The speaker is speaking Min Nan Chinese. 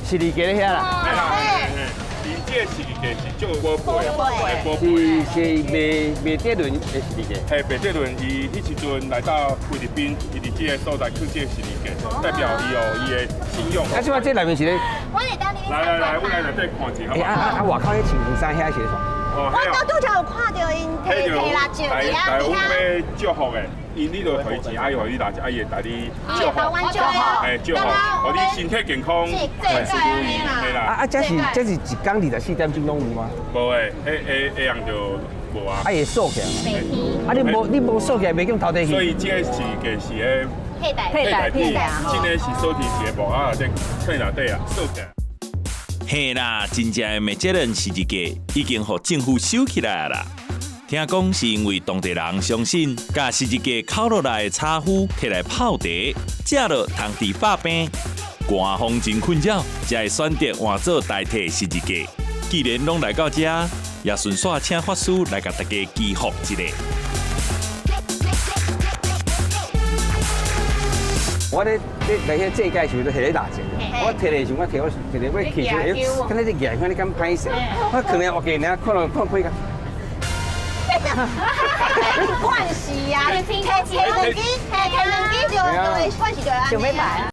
十字架咧遐啦。嘿，伊這個十字架是足寶貝的，寶貝。是是麥哲倫的十字架。嘿，麥哲倫伊彼時陣來到菲律賓，伊佇這个所在囥這個十字架，代表伊哦伊的信仰。啊，這擺這內面是咧？我會當你來來來，阮來內底看一下。欸啊啊啊！外口彼穿長衫遐是咧創啥？哦，我拄拄才有看著𪜶提提蠟燭佇遐佇遐。阮欲祝福的，𪜶你就予伊錢，啊伊予你蠟燭，啊伊會帶你祝福，嘿，祝福，予你身體健康，萬事如意，嘿啦。啊啊！這是一工24點鐘攏有嗎？無的，彼下下暗就無啊。啊，會鎖起來。啊，你無鎖起來，袂叫偷提去。所以這個是個是彼替代替代品，這个是鎖佇一个木仔內底，柜內底啊鎖起來。嘿啦，真正的麥哲倫十字架已經予政府收起來啦。聽講是因為當地人相信，共十字架敲落來的柴烌提來泡茶，食落通治百病。官方真困擾，才會選擇換做代替十字架。既然攏來到這，也順紲請法師來共大家祈福一下。我咧咧來遐祭拜時，就提咧蠟燭。我提的時，我提我提咧欲起出，欸，敢若咧舉看你敢歹勢？我可能我見爾看落看開個。慣勢啊，提提兩支，提兩支就會慣勢就會按呢。